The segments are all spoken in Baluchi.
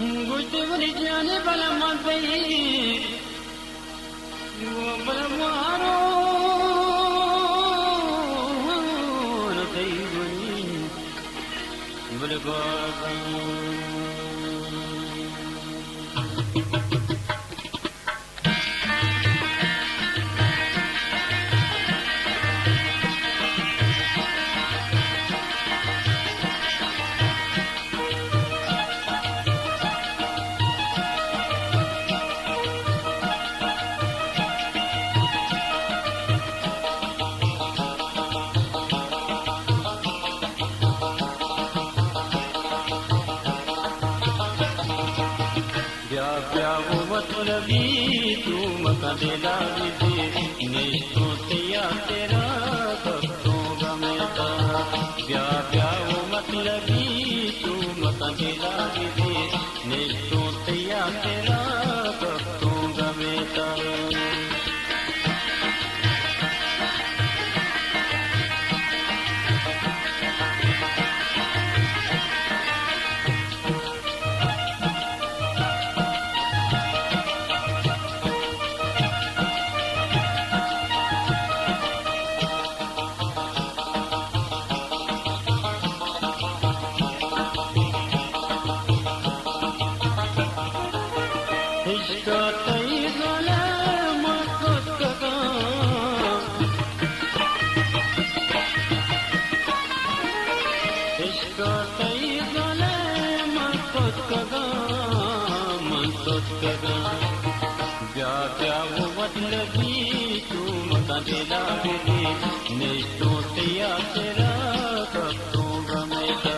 گوشتے منی جانے بلا من تئی، بلا مارو تئی گنی، بلا گوازاں۔ بیا بیا و مطلبی تو مکن دلا بدی، نشتوں تیا تیرا کفتوں گمیتا۔ بیا بیا و مطلبی تو مکن دلا بدی، نشتوں تیا تیرا کفتوں گمیتا۔ عشق ءَ تئی گل ءَ من کتگاں، عشق ءَ تئی گل ءَ من کتگاں، من کتگاں۔ بیا بیا و مطلبی تو مکن دلا بدی، نشتوں تیا تیرا کفتوں گمیتا۔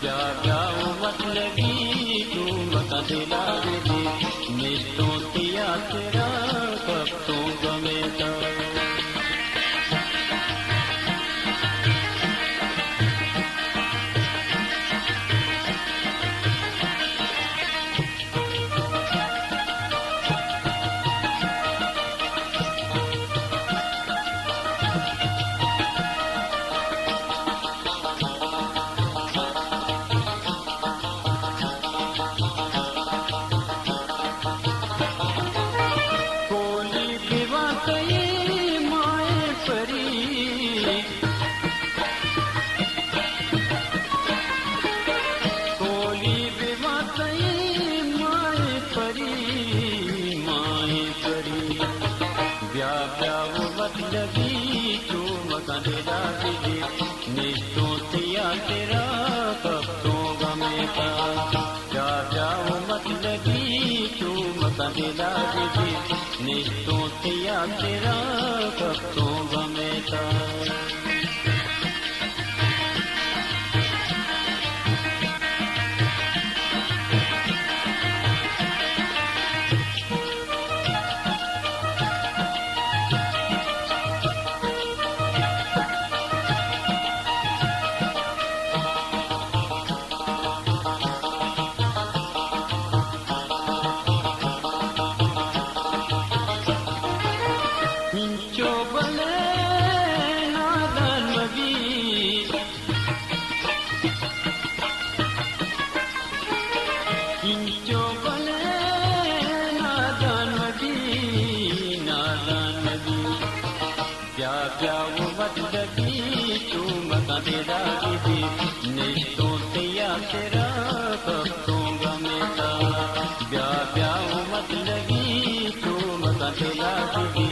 بیا بیا و مطلبی تو مکن دلا بدی، نشتوں تیا تیرا کفتوں گمیتا۔ کولی بیوان تئی مائیں پری، کولی بیوان تئی مائیں پری، مائیں پری۔ بیا بیا و مطلبی تو مکن دلا بدی، نشتوں تیا تیرا کفتوں گمیتا۔ بیا بیا و مطلبی تو مکن دلا بدی، نشتوں تیا تیرا کفتوں گمیتا۔ انچو بلے نادان مبی، انچو بلے نادان مبی، نادان مبی۔ بیا بیا و مطلبی تو مکن دلا بدی، نشتوں تیا تیرا کفتوں گمیتا۔ بیا بیا و مطلبی تو مکن دلا بدی،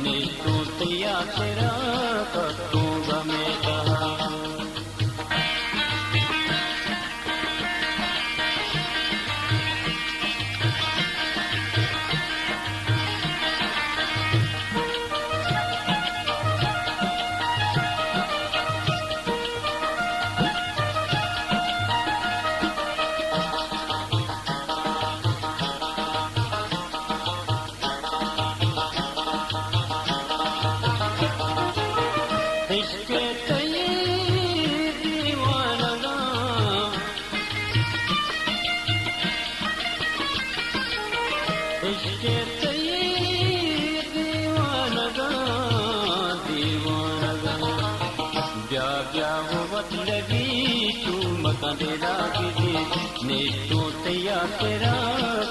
نشتوں تیا تیرا کفتوں گمیتا۔ عشق تئی دیوانگاں، عشق تئی دیوانگاں، دیوانگاں۔ بیا بیا و مطلبی تو مکن دلا بدی، نشتوں یاترا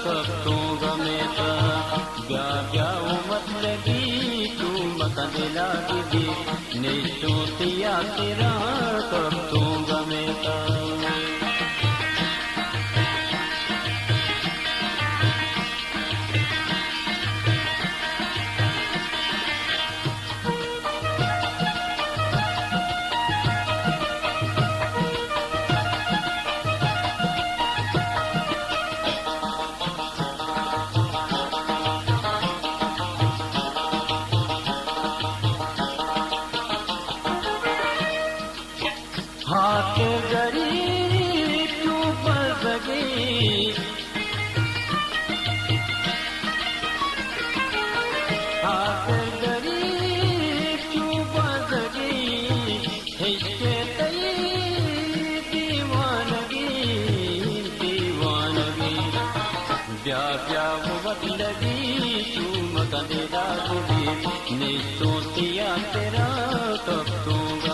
کپتوں غمے تا، بیا بیا و مت لگی، تو مکن دلا گدی، نشتوں تی یاترا کپتوں غمے تا۔ ہاکر گریب چو بزگی، ہاکر گریب چو بزگی، عشق تئی دیوانگی، دیوانگی۔ بیا بیا و وت لگی، تو مکن دلا گدی، نشتوں تی یاترا کپتوں